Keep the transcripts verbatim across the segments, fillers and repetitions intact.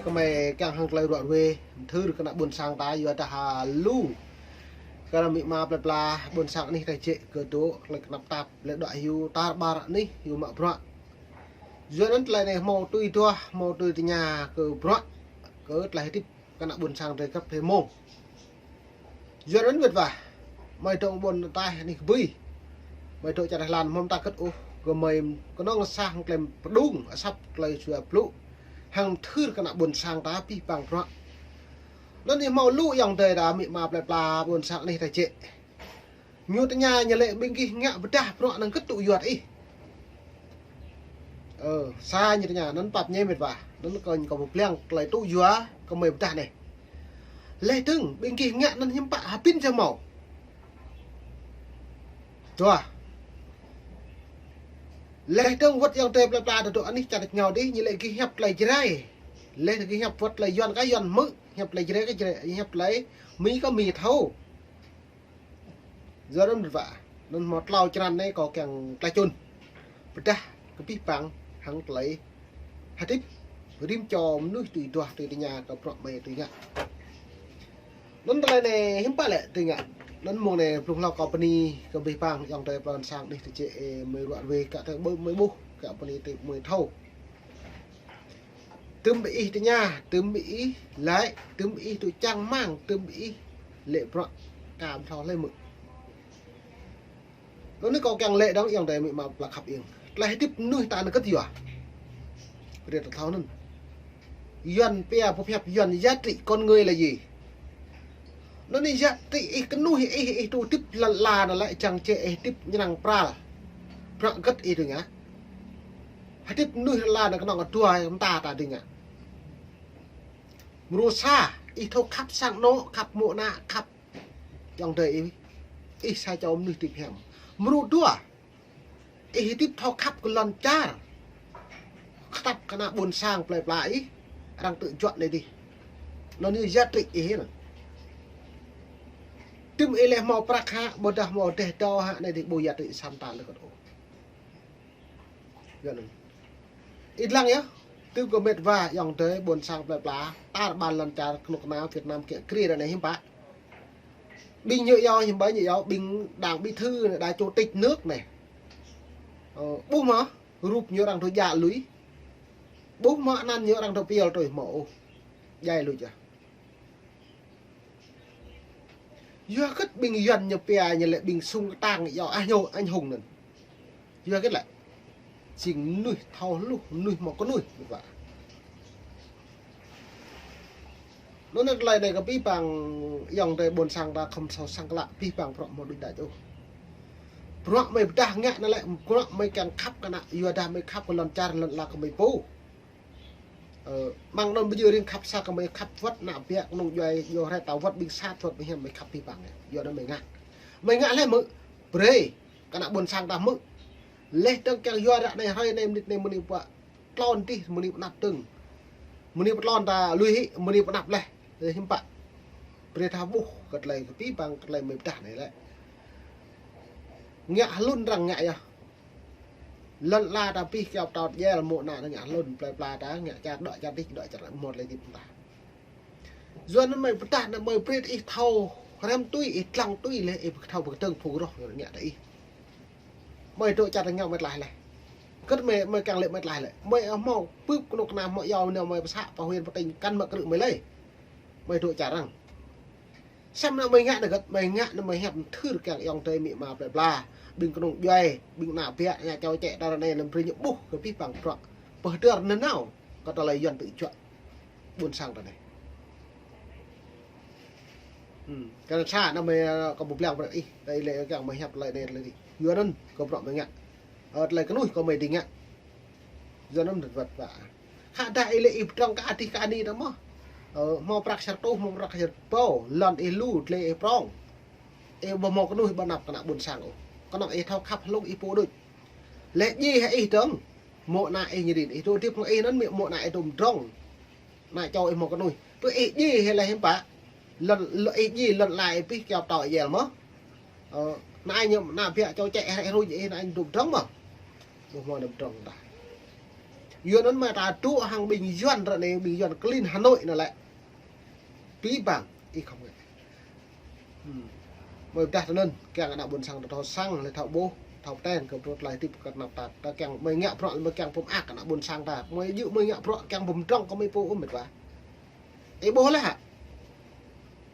Kmei kiăng hŏng klei ruă ruê, mthưr kơ ană ƀuôn sang ta yua dah lu kơ ană amĭ ama plei pla ƀuôn sang anih ta jĕ kơ dôk klei knap tap, leh dŏ hiu tar ƀar anih hiu mă bruă. Yua anăn klei anei hmâo tui duah, hmâo tui tơña kơ bruă, kơ klei hdĭp kơ ană ƀuôn sang drei găp hĕ mông. Yua anăn mĭt wa, mei dôk ƀuôn taih anih kbưi, mei dôk čar Thái Lan, mâo mta kơt ôh, kmei knŏng sah hŏng klei pơdŭng asăp klei sua blŭ hŏng mthưr kơ ană ƀuôn sang ta pih pang bruă. Anăn ih hmâo lu ayŏng adei ta amĭ ama plei pla ƀuôn sang anih ta jĕ. Ñu tơña ñu lĕ ƀing gih ngă pơdah bruă năng kơt tŭ yua ih. Ơ, sa ñu tơña, anăn pap ñu mĭt wa. Anăn kơ ñu kơ pơblang klei tŭ yua kmei pơdah anei. Leh dơ̆ng, ƀing gih ngă anăn hiăm pă hbĭn čơ mâo. Dua. Leh dơ̆ng wăt ayŏng adei plei pla dôk anih čar êngao dih, ñu lĕ gih hiăp klei Jrai. Leh gih hiăp wăt klei Yuăn kơ Yuăn hmư̆, hiăp klei Jrai kơ Jrai, hiăp klei Mi kơ Mi thâo. Yua anăn mĭt wa, anăn mâo tlâo črăn anei kâo kiăng klei čŭn. Pơdah kơ pih pang hŏng klei hdĭp rĭm čô mnuih tui duah tui tơña kơ bruă mei tui ngă. Anăn klei anei hiăm pă lĕ tui ngă. Anăn mông anei blŭng hlâo kâo bơni kơ pih pang ayŏng adei ƀuôn sang anih ta jĕ, ơ, mei ruă ruê kơ tơ ƀuh mei ƀuh kơ bơni tơ mei thâo. Tŭm ih tơña, tŭm ih lač, tŭm ih tŭ čang mang, tŭm ih lĕ bruă ka mthâo hlei mơ̆. Anăn kâo kiăng lĕ dơ̆ng ayŏng adei amĭ ama plei khăp ing. Klei hdĭp mnuih ta năng kơt yua. Brei ta thâo anăn. Yuăn pia pô phiăp Yuăn giá trị con người là gì. Anăn anei giá trị ih knuih ih, ih tŭ hdĭp lăn ala anăn lĕ čiăng čiăng ih hdĭp ñrăng pral. Bruă gơ̆t ih dưi ngă. Hdĭp mnuih lăn ala anăn knŏng dua mta ta dưi ngă. Mrô sa, ih thâo khăp sang anôk, khăp mô̆ ană, khăp ayŏng adei ih, ih sa čô mnuih hdĭp hiam. Mrô dua, ih hdĭp thâo khăp kơ lăn čar, khăp kơ ană ƀuôn sang plei pla ih, arăng tŭ juă anei dih. Anăn anei giá trị ih anăn. Tŭm ih leh mâo prăk hă, ƀôdah mâo deh dâo hă, anei dih ƀu giá trị sa mta lĕ kơt ôh. Yua anăn. Ih dlăng yơh, tŭ kơ mĭt wa ayŏng adei ƀuôn sang plei pla, tar ƀar lăn čar knŭk kna Việt Nam kiă kriê ară anei hiăm pă. Ƀing ñu yua hiăm pă ñu yua ƀing đảng bí thư anei, đa chủ tịch nước anei. Ơ, ƀuh mơh, rup ñu arăng dôk djă lui. Ƀuh mơh anăn ñu arăng dôk pial tui mâo ôh. Djai lui yơh. Yua kơt ƀing Yuăn ñu pia ñu lĕ ƀing sung ktang yua ah ñu anh hùng anăn. Yua kơt lĕ. Jing mnuih thâo hluh, mnuih mâo knuih, mĭt wa. Anăn klei anei kơ pih pang ayŏng adei ƀuôn sang ta khŏm sâo săng klă, pih pang bruă mâo đuč đač ôh. Bruă mei pơdah ngă anăn lĕ, bruă mei kiăng khăp kơ ană, yua dah mei khăp kơ lăn čar lăn ala kơ mei pô. Ơ, mơ̆ng anăn ƀu djơ̆ riêng khăp sa kơ mei khăp wăt ană biă knŏng djuai, yua hriê ta wăt ƀing sat wăt ƀing hiam mei khăp pih pang anei. Yua anăn mei ngă. Mei ngă leh mơ̆, brei kơ ană ƀuôn sang ta hmư̆. Leh dơ̆ng kiăng yua ară anei hruê anei mnĭt anei mơ̆ng anei pă tlôn dih mơ̆ng anei pơnăp dơ̆ng. Mơ̆ng anei pơtlôn ta lui hĭ, mơ̆ng anei pơnăp leh. Leh hiăm pă. Brei ta ƀuh kơ klei kơ pih pang kơ klei mei pơdah anei lĕ. Ngă hlŭn arăng ngă yơh. Lăn ala ta pih kyâo ptâo djel mô̆ ană ngă hlŭn plei pla ta ngă čar dŏ čar dih dŏ čar mâo klei hdĭp ta. Yua anăn mei pơdah anăn mei brei ih thâo hrăm tui, ih dlăng tui leh, ih thâo pơkdơ̆ng phung roh ngă ta ih. Mei dôk čar ngă mei tlaih leh. Kơt mei, mei kiăng lĕ mei tlaih leh. Mei mâo bưp knŭk kna mâo yua anei mei pơsă pơ huyện pơ tỉnh kăn mă krư̆ mei lei. Mei dôk čar arăng. Săm anăn mei ngă anăn gơ̆t, mei ngă anăn mei hiăp mthưr kiăng ayŏng adei amĭ ama plei pla. Ƀing knŏng djuai, ƀing ană biă, ană čô čĕ ta ară anei lăm brei ñu ƀuh kơ pih pang bruă. Pơhdơr nanao, kơ ta lei Yuăn tŭ juă. Ƀuôn sang ta anei. Hmm. Kơ sa anăn mei, ơ, kơ pơblang brei ih, ta lei kiăng mei hiăp lei anei lei dih. Yua anăn, kơ bruă mei ngă. Ơ, klei knuih kơ mei dih ngă. Yua anăn mdăt wăt wa. Khă dah ih lĕ ih pơdrŏng kơ adih kơ anih ta mơh. Ơ, mâo prăk sa rơtuh, mâo prăk sa rơbâo, lăn ih lu, dlei ih prŏng. Ih ƀu mâo knuih ƀu năp kơ ană ƀuôn sang ôh. Knŏng ih thâo khăp hlŭng ih pô đuč. Leh djiê hĕ ih dơ̆ng. Mô̆ ană ih ñu rin, ih dôk hdĭp hŏng ih anăn mơ̆ mô̆ ană ih dôk mdrŏng. Ană čô ih mâo knuih. Tui ih djiê hĕ leh hiăm pă. Lăn, lăn ih djiê lăn ala ih pih kyâo ptâo ih djel mơh. Ơ, ană ñu, ană biă čô čĕ hrĕ hruñ ih ană ñu dôk mdrŏng mơh. Ƀu mâo anăn mdrŏng dah. Yuăn anăn mơ̆ ta tŭ hăng ƀing Yuăn ră anei, ƀing Yuăn klin Hà Nội anăn lĕ. Bi bang, ih khŏm ngă. Hmm. Mơ̆ dah tơ anăn, kiăng ană ƀuôn sang ta thâo săng, leh thâo ƀuh, thâo ten, kơ bruă tơlơi hdĭp kơ anăp ta. Ta kiăng mơ̆ ngă bruă, mơ̆ kiăng pơmơak ană ƀuôn sang ta. Mơ̆ jư̆ mơ̆ ngă bruă, kiăng pơmdrŏng kơ mơ̆ pô ôh mĭt wa. Ih ƀuh leh hă?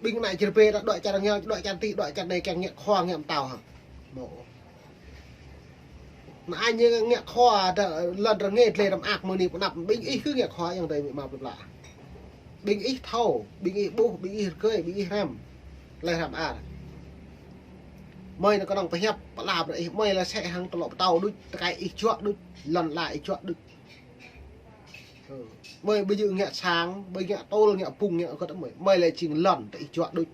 Ƀing ană čar pê ta đuĕ čar ngeo, đuĕ čar ti, đuĕ čar anei kiăng ngă khua ngă mtao hă? Mơ̆. Ană ñu ngă khua ta lăn rơngiê dlei răm ak mơ̆ng anei pơnăp. Ƀing ih kơ ngă khua yang dei mĭ ma plei pla. Ƀing ih thâo, ƀing ih ƀuh, ƀing ih rơgơi, ƀing ih hrăm. Leh hrăm ar. Mơi anăn knŏng pơhiăp, pơlap ih, mơi leh sĕ hăng tơlŏ pơtâo đuč, tơkai ih juă đuč, lăn ala ih juă đuč. Mơi ƀu djơ̆ ngă sang, ƀu ngă tôl, ngă pŭng, ngă kơt mơi. Mơi leh jing lăn, tơ ih juă đuč.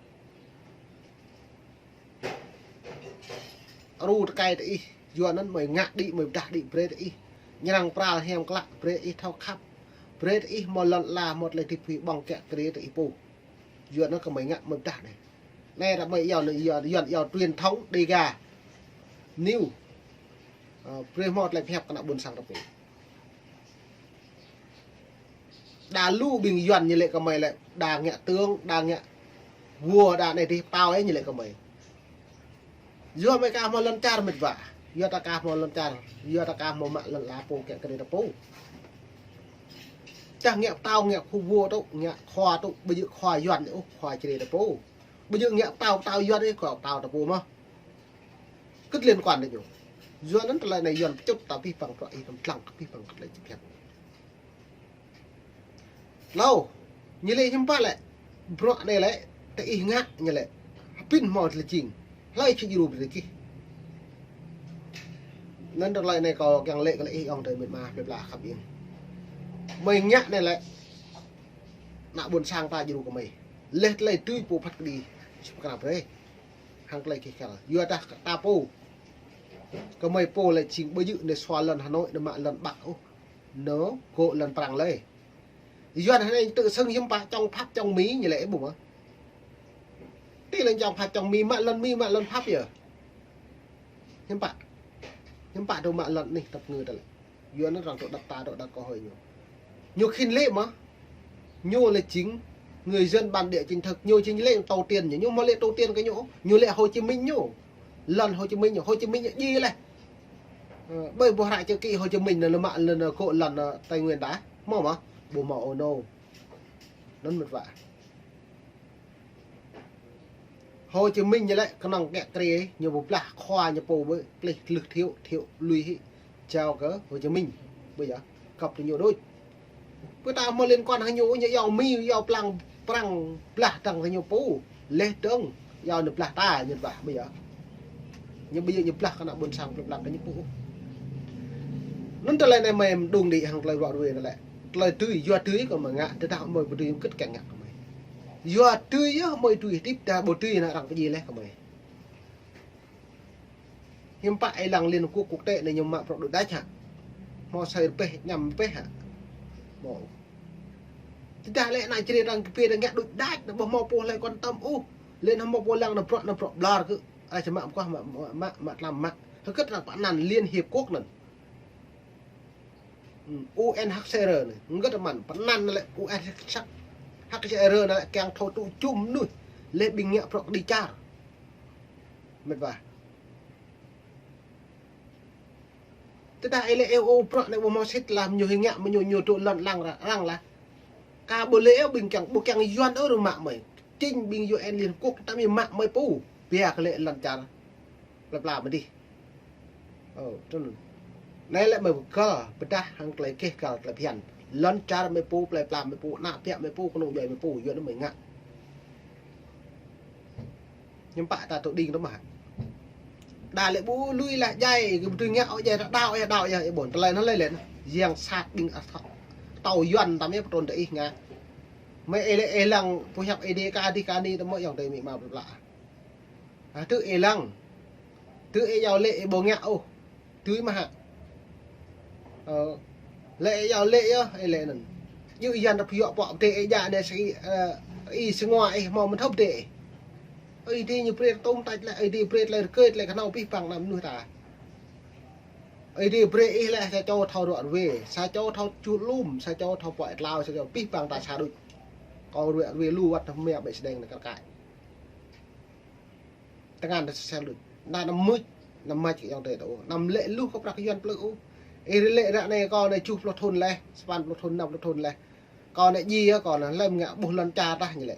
Ru tơkai tơ ih, Yuăn anăn mơi ngă đĭ, mơi pơdah đĭ brei tơ ih. Ñrăng pral hiam klă, brei ih thâo khăp. Brei tơ ih mâo lăn ala, mâo tơlơi hdĭp hui ƀơ̆ng kiă kriê tơ ih pô. Yuăn anăn kơ mơi ngă mơi pơdah anei. Anei ră mơi iâu anăn Yuăn, Yuăn iâu truyền thống Đêga. Niu. Ơ, brei mâo tơlơi pơhiăp kơ ană ƀuôn sang ta pô. Đa lu ƀing Yuăn ñu lĕ kơ mơi lĕ, đa ngă tướng, đa ngă vua, đa anei dih pao ơ ñu lĕ kơ mơi. Yua mơi ka mâo lăn čar mĭt wa. Yua ta ka mâo lăn čar, yua ta ka mâo mă lăn ala pô kiă kriê ta pô. Čah ngă ptao, ngă khu vua tŭ, ngă khua tŭ, ƀu djơ̆ khua Yuăn ôh, khua čriê ta pô. Ƀu djơ̆ ngă ptao, ptao Yuăn ôh, khua ptao ta pô mơh. Kơ liên quan tơ ñu. Yua anăn tơlơi anei Yuăn pơčŭt ta pih păng bruă ih tăm dlăng kơ pih păng kơ tơlơi čĭp hiăp. Tlâo, ñu lĕ hiưm pă lĕ, bruă anei lĕ, tơ ih ngă ñu lĕ, hbĭn mâo tơlơi jing, hlei čih djru brei čih. Anăn tơlơi anei kâo kiăng lĕ kơ lĕ ih ŏng tơ mĭt ma plei pla khăp ing. Mơi ngă anei lĕ, ană ƀuôn sang ta djru kơ mơi. Leh tơlơi tui pô phat kđi, čih pơkra brei. Hăng tơlơi kih kal. Yua dah kơ ta pô. Kơ mơi pô lĕ jing ƀu djơ̆ anei sua lăn Hà Nội, anei mă lăn Bắc ôh. Anei gŏ lăn Prăng lei. Yuăn hơnei tơ sưng hiưm pă čŏng Pháp čŏng Mi ñu lĕ ƀu mơh. Ti lăn čŏng Pháp čŏng Mi mă lăn Mi mă lăn Pháp yơh. Hiưm pă. Hiưm pă dôk mă lăn anih tăp ngư ta lĕ. Yuăn anăn arăng dôk dăp ta dôk dăp kơ hơi ñu. Ñu khĭn lĕ mơh. Ñu lĕ jing người dân bản địa chính thức, ñu jing lĕ tổ tiên ñu, ñu mâo lĕ tổ tiên kơ ñu, ñu lĕ Hồ Chí Minh ñu. Lăn Hồ Chí Minh ñu, Hồ Chí Minh ñu djiê leh. Ơ, ƀơi boh hră chữ ký Hồ Chí Minh anăn lĕ mă lăn, ơ, gŏ lăn, ơ, Tây Nguyên ta. Mâo mơh, ƀu mâo ôh nô. Anăn mĭt wa. Hồ Chí Minh ñu lĕ knŏng kiă kriê, ñu bi blah khua ñu pô ƀơi, plih tlưh Thiệu, Thiệu lui hĕ. Jao kơ Hồ Chí Minh. Ƀuh yơh, kăp tơ ñu đuč. Pơ ta mâo liên quan hăng ñu, ñu iâu Mi, iâu plang, Prăng blah dơ̆ng kơ ñu pô. Leh dơ̆ng, iâu ñu blah ta, ñu blah, ƀuh yơh. Ñu ƀu djơ̆ ñu blah kơ ană ƀuôn sang plei pla kơ ñu pô. Anăn tơlơi anei mơi mđung đĭ hăng tơlơi ruă ruê anăn lĕ. Tơlơi dưi, yua dưi kơ mơi ngă, tơdah mơi ƀu dưi kơ kiăng ngă kơ mơi. Yua dưi yơh mơi dưi hdĭp, tơdah ƀu dưi anăn arăng pơdjiê leh kơ mơi. Hiưm pă ih lăng Liên Hợp Quốc quốc tế anei ñu mă bruă đuč đač hă. Mâo sa rơbeh, ñăm rơbeh hă. Mâo. Tơdah lĕ ană čriê arăng kơ pia arăng ngă đuč đač, anăn ƀuh mâo pô hlei quan tâm ôh. Leh anăn mâo pô lăng anăn bruă, anăn bruă ƀlŏr kơ. Ai čơ mă mkŏh mă, mă, mă, mă tlam mă. Hơgĕt arăng pơanăn Liên Hiệp Quốc anăn. Hmm, U N H C R anei. Hơgĕt mă pơanăn lĕ U N H C R anăn lĕ kiăng thâo tŭ jum mnuih. Leh ƀing ngă bruă kđi čar. Mĭt wa. Tơdah ih lĕ ih ôh bruă anei ƀu mâo sĭt lah ñu hing ngă mă ñu, ñu dôk lăn lăng ra, lăng lah. Ka ƀu lĕ ƀing kiăng, ƀu kiăng Yuăn ôh rơmă mơi. Jing ƀing U N Liên Hợp Quốc ta mă mơi pô. Pia kơ lĕ lăn čar. Plei pla mơdih. Ơ, tui anăn. Anei lĕ mơi bi kal, pơdah hăng tơlơi kih kal tơlơi phiăn. Lăn čar mơi pô, plei pla mơi pô, ană piă mơi pô, knŏng djuai mơi pô, Yuăn mơi ngă. Hiưm pă ta tŭ đing tơ mơh. Đa lĕ ƀu lui lah jai, kơ ƀu tui ngă ôh jai, đao ôh, đao ôh, ƀuôn. Tơlơi anăn lĕ lĕ. Yang sat ƀing asat. Tâo Yuăn tăm yơh pơtrŭn tơ ih ngă. Mơi ih lĕ ih lăng, pơhiăp ih dê ka dih ka ni tơ mơh yang tơ mĭ ma plei pla. Hă, tơ ih lăng. Tơ ih iâu lĕ ih ƀu ngă ôh. Tui mơh hă. Ơ, lĕ ih iâu lĕ yơh, ih lĕ anăn. Ñu yan rap yŏ pŏk tơ ih djă anei si, ơ, ih sngua ih mâo mthŭp tơ ih. Ih dê ñu brei tŭm tač lĕ, ih dê brei tơlơi rơkơi, tơlơi knhâo pih păng ană mnuih ta. Ih dê brei ih leh sa čô thâo ruă ruê, sa čô thâo čuh lum, sa čô thâo pŏk tlao, sa čô pih pang ta sa đuč. Kâo ruă ruê lu wăt mia ƀĕ sdeng năn kar kaĭ. Tơngan ta sel đuč. Năn năm mưč, năm mưč kơ ayŏng adei ta ôh. Năm lĕ luh kơ prăk yuăn plư ôh. Ih lĕ ră anei kâo anei čuh pluh thŭn leh, sapăn pluh thŭn, năm pluh thŭn leh. Kâo anei djiê yơh, kâo anei lem ngă ƀuh lăn čar tah ñu lĕ.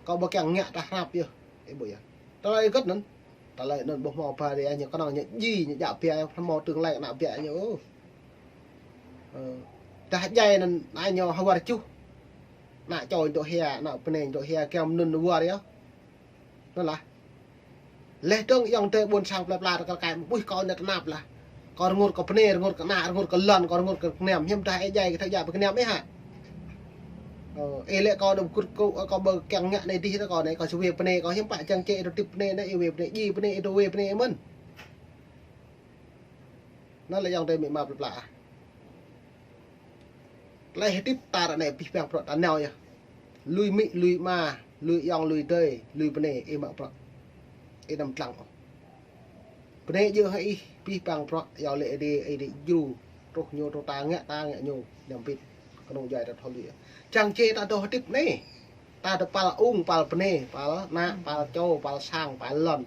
Kâo ƀu kiăng ngă tah hrăp yơh. Ih ƀuh yơh. Tơlơi gơ̆t năn. Tơlơi năn ƀuh mâo ba dê ñu knŏng ñu djiê ñu djă pia mâo tương lai ană biă ñu. Ơ. Dah djai năn ană ñu hawar čuh. Ană čô dôk hia, ană bnei dôk hia kiăng năn wăr yơh. Năn lah. Leh dơ̆ng ayŏng adei ƀuôn sang plei pla ta kar kaĭ ƀuh kâo anei tơnap lah. Kâo rngot kơ bnei, rngot kơ ană, rngot kơ lăn, kơ rngot kơ kniam. Hiam dah ih djai kơ thâo djă bi kniam ih hă. Ơ, ih lĕ kâo dôk kut kơ, kâo ƀu kiăng ngă anei dih ta kâo anei, kâo sui wê bnei, kâo hiam pă čiăng čê ih dôk tĭp bnei anei, ih wê bnei, djiê bnei, ih dôk wê bnei ih mơ̆n. Năn lĕ ayŏng adei amĭ ama plei pla ah. Tơlơi hdĭp ta ră anei pih pang bruă ta nao yơh. Lui amĭ, lui ama, lui ayŏng, lui adei, lui bnei, ih mă bruă. Ih năm tlang ôh. Bnei djŏ hă ih, pih pang bruă, yua lĕ ih dê, ih dê djru, truh ñu, truh ta ngă, ta ngă ñu, năm pit, knŏng djai ta thâo lui. Čiăng čê ta dôk hdĭp anei, ta dôk păl ung, păl bnei, păl ană, păl čô, păl sang, păl lăn.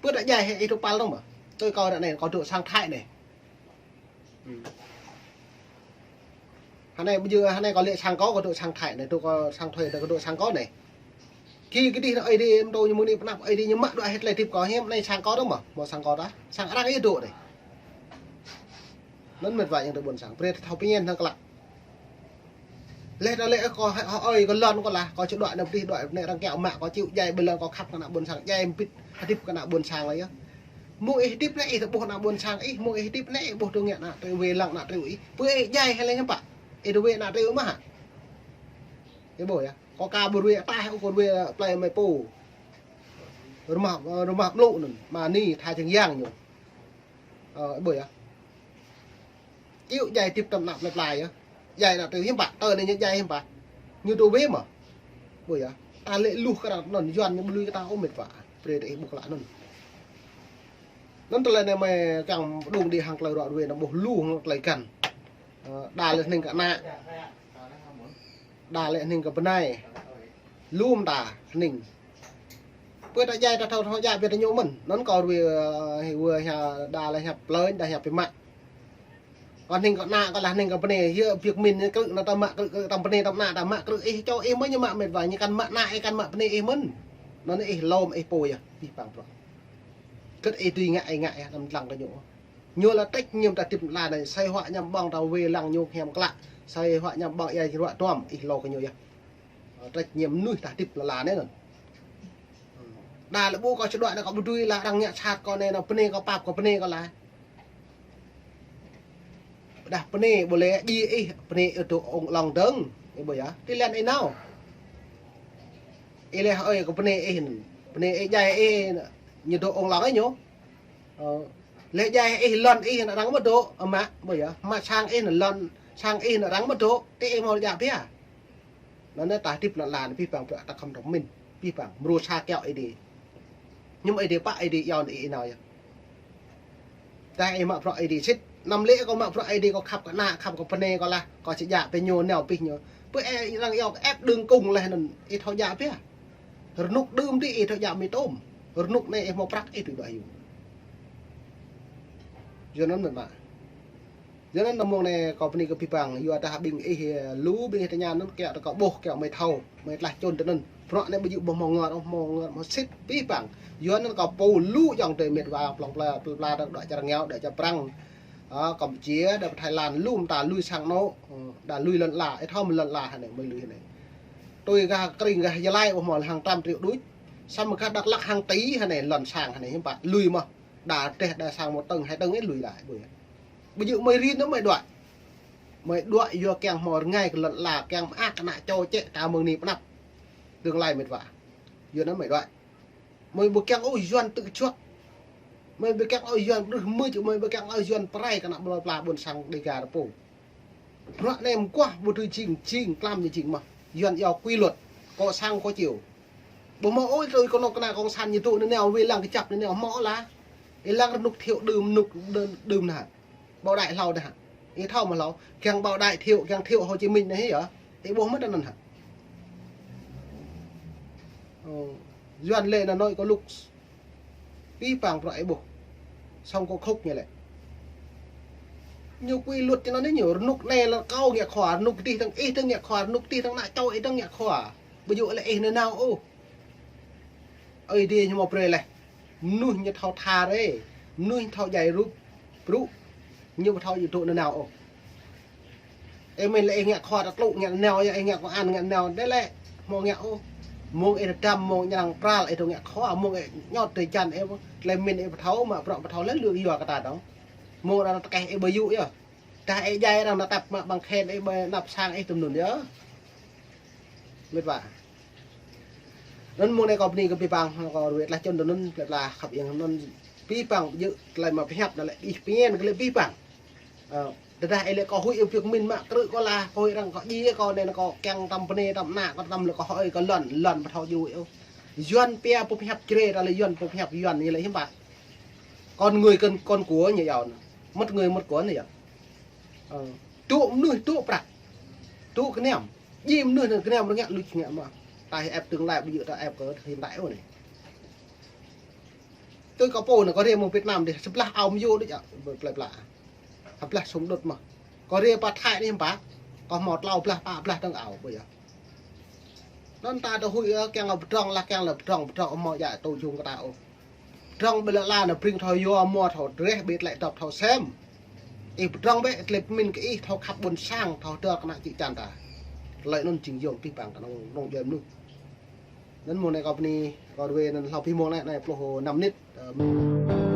Pơ ta djai hĕ ih dôk păl dơ̆ng mơh. Tui kâo ră anei, kâo dôk sang Thái anei. Hmm. Hơnei ƀu djơ̆, hơnei kâo lĕ sang kâo, kâo dôk sang Thái anei, dôk kâo sang Thái, kâo dôk sang kâo anei. Ki kơ dih anăn ih dê mtô ñu mơ̆ng anei pnăp, ih dê ñu mă dua hĕ tơlơi hdĭp kâo hiam, anei sang kâo dơ̆ng mơh, mâo sang kâo tah. Sang arăng ih dôk anei. Năn mĕt wa ayŏng adei ƀuôn sang, brei ta thâo pơñen hŏng klă. Leh ta lĕ kâo hŏ, hŏ, ơi, kâo lăn kâo lah, kâo či dua anăn dih dua anei arăng kiăng mă, kâo či djai bi lăn kâo khăp kơ ană ƀuôn sang, djai mbĭt hdĭp kơ ană ƀuôn sang lah yơh. Mơ̆ng ih hdĭp anei ih ƀuh ană ƀuôn sang ih, mơ̆ng ih hdĭp anei ih ƀuh dôk ngă ană triu wê lăng ană triu ih. Pơ ih djai hĕ lĕ hiam pă. Ih dôk wê ană triu mơh hă. Ih ƀuh yơh. Kâo ka ƀu wê atah ôh kâo wê plei mei pô. Rumah, rumah mluk năn, mani tha jeng yang ñu. Ơ, ih ƀuh yơh. Čiu djai tĭp tăm ană plei pla yơh. Djai ană triu hiam pă, tơ anei ñu djai hiam pă. Ñu dôk wê mơh. Ƀuh yơh. Ta lĕ luh kơ arăng năn yuăn ñu ƀu lui kơ ta ôh mĕt wa. Brei ta ih ƀuh klă năn. Năn tơlơi anei mei kiăng đung dih hăng tơlơi ruă ruê năn ƀuh lu hăng tơlơi găn. Ơ, đa lĕ hnĭng kơ ană. Đa lĕ hnĭng kơ bnai. Lu mta hnĭng. Pơ ta djai ta thâo thâo djă bi ta ñu mơ̆n. Năn kâo ruê, ơ, hĕ wơ hia đa lĕ hia plei, đa hia bi mă. Kâo hnĭng kơ ană, kâo lah hnĭng kơ bnei, yơh biêk min krư̆ năn ta mă krư̆, krư̆ tăm bnei tăm ană ta mă krư̆ ih čô ih mơ̆n ñu mă mĕt wa, ñu kăn mă ană ih kăn mă bnei ih mơ̆n. Năn ih lŏm ih pô yơh, pih pang bruă. Kơ ih dưi ngă ih ngă yơh, năm tlang kơ ñu. Ñu lah trách nhiệm ta hdĭp lăn anei, sai huă ñăm ƀơ̆ng ta wê lăng ñu hiam klă, sai huă ñăm ƀơ̆ng ia ruă tuam, ih lŏ kơ ñu yơh. Ơ, trách nhiệm mnuih ta hdĭp lăn anei năn. Đa lĕ ƀuh kâo či dua anei kâo ƀu dưi lah arăng ngă sat kâo anei năn bnei kâo pap kơ bnei kâo lah. Dah bnei ƀu lĕ djiê ih, bnei ih dôk ung lŏng dơ̆ng, ih ƀuh yơh, ti lăn ih nao. Ih lĕ hơi kơ bnei ih, bnei ih djai ih, ñu dôk ung lŏng ih ñu. Ơ, lĕ djai ih lăn ih năn arăng mă dôk, mă, ƀuh yơh, mă sang ih năn lăn, sang ih năn arăng mă dôk, ti ih mâo djă pia. Năn năn ta hdĭp lăn lăn pih pang bruă ta khăm dôk min, pih pang, mrô sa kiăo ih dê. Ñăm ih dê pă ih dê iâu ih nao yơh. Tơdah ih mă bruă ih dê sĭt, năm lĕ kâo mă bruă ih dê kâo khăp kơ ană, khăp kơ bnei kâo lah, kâo či djă pơ ñu nao pih ñu. Pơ ih arăng iâu kơ ĕp đưng kung leh năn ih thâo djă pia. Rnuk đưm dih ih thâo djă mĭn tôm. Rnuk anei ih mâo prăk ih tui dua hiu. Yua năn mĕt wa. Yua năn năn mông anei kâo bơni kơ pih pang, yua dah ƀing ih, ơ, lu ƀing ih tơña năn kiăo ta kâo ƀuh, kiăo mei thâo, mei tlaih čŭn tơ năn. Bruă anei ƀu djơ̆ ƀuh mâo ngor, mâo ngor, mâo sĭt pih pang. Yua năn kâo pô lu ayŏng adei mĕt wa, plŏng pla, pla, pla, dŏ čar rơngiao, dŏ čar Prăng. Ơ, Campuchia, dŏ Thái Lan, lu mta lui sang anôk, ơ, đa lui lăn ala, ih thâo mơ̆ lăn ala hơnei, mei lui hơnei. Tui gah krĭng gah Gia Lai, ƀuh mâo lĕ hăng tram triu đuč. Samơ̆ gah Dak Lak hăng ti hơnei, lăn sang hơnei, hiư̆m pă, lui mơh. Đa treh, đa sang mâo tơ̆ng, hai tơ̆ng ih lui đa, ƀuh yơh. Ƀu djơ̆ mei rin năn mei đuaĭ. Mei đuaĭ yua kiăng mâo rngai kơ lăn ala, kiăng mơak kơ ană čô čĕ ta mơ̆ng anei pnăp. Tương lai mĕt wa. Yua năn mei đuaĭ. Mei ƀu kiăng ôh yuăn tŭ čuăk. Mei ƀu kiăng ôh yuăn brưh mưč, mei ƀu kiăng ôh yuăn prai kơ ană ƀuôn pla ƀuôn sang Dega ta pô. Bruă anei mguah ƀu dưi jing, jing, tlam ñu jing mơh. Yuăn iâu quy luật, cộng sản, cộng chiều. Ƀu mâo ôh tui kơ anôk kơ ană cộng sản ñu tŭ năn nao, wê lăng kjăp năn nao, mâo lah. Ih lăng rnuk thiu đưm, rnuk đưm, đưm năn. Bảo Đại hlâo dih hă. Ih thâo mơ̆ hlâo, kiăng Bảo Đại Thiệu, kiăng Thiệu Hồ Chí Minh anei hĕ yơh. Ih ƀuh mơ̆ anăn hă. Ơ, Yuăn lĕ anăn nội có lục. Bi păng bruă ih ƀuh. Sŏng kơ khŭk ñu lĕ. Ñu quy luật ti anăn ñu, rnuk anei lĕ kâo ngă khua, rnuk dih dơ̆ng ih dơ̆ng ngă khua, rnuk dih dơ̆ng ană čô ih dơ̆ng ngă khua. Ƀu djŏ lĕ ih nanao ôh. Aê Diê ñu mâo brei leh. Mnuih ñu thâo tha rê, mnuih thâo djai rup, brŭ, ñu ƀu thâo djŏ dôk nanao ôh. Ih mĭn lĕ ih ngă khua ta tlŭ ngă nanao, ih ngă công an ngă nanao, dê lĕ, mâo ngă ôh. Mông ih dăm, mông ih arăng pral, ih dôk ngă khua, mông ih ñot ti jan ih, tlei mĭn ih ƀu thâo, mă bruă ƀu thâo leh lươn yua kơ ta dơ̆ng. Mông arăng tkeh ih ƀu yŭ yơh. Tah ih djai arăng tăp mă ƀăng khen ih ƀơi anăp sang ih tŭm anăn yơh. Mĭt wa. Anăn mông anei kâo bơni kơ bi păng, kâo ruê tlaih čŭn anăn, tlaih tlaih khăp yang anăn. Bi păng, yơh, tlaih mă pơhiăp anăn lĕ, ih pơñen kơ lĕ bi păng. Ơ, tơdah ih lĕ kâo huĭ ih biăk mĭn mă krư̆ kâo lah, kâo huĭ arăng kâo djiê kâo anei kâo kiăng tăm bơnê tăm ană kâo tăm lĕ kâo huĭ kâo lăn, lăn ƀu thâo djŭ ôh. Yuăn pia pơhiăp črê, ta lĕ Yuăn pơhiăp Yuăn ñu lĕ hiam pă. Con người con, con của ñu yơh. Mất người mất của ñu yơh. Ơ, tŭ mnuih tŭ prăk. Tŭ kniăm. Djiê mnuih anăn kniăm rơngiă luč ngă mơh. Ta êp tương lai ƀu djŏ ta êp kơ hiện tại ôh anei. Tui kâo pô anăn kâo hriê mơ̆ng Việt Nam dih, sa blah ao myu đuč, plei pla. Sa blah sum đŭt mơh. Kâo hriê pă Thái anei hiam pă. Kâo mâo tlâo blah, pă blah dơ̆ng ao, ƀuh yơh. Anăn ta dôk huĭ, ơ, kiăng pơdrŏng lah, kiăng lĕ pơdrŏng, pơdrŏng, mâo djă tŭ jŭm kơ ta ôh. Pơdrŏng ƀiădah lăn anăn bring thâo yua, mâo thâo dreh, ƀiădah tlĕ dŏp thâo sem. Ih pơdrŏng bĕ, tlei pơmĭn kơ ih thâo khăp ƀuôn sang, thâo dơr kơ ană čư̆ čan ta. Tlei anăn jing yŏng bi păng kơ anăn, anăn djuê mnuih. Anăn mông anei kâo bơni, kâo ruê anăn hlâo bi mông anei, anei pluh năm mnĭt. Ơ,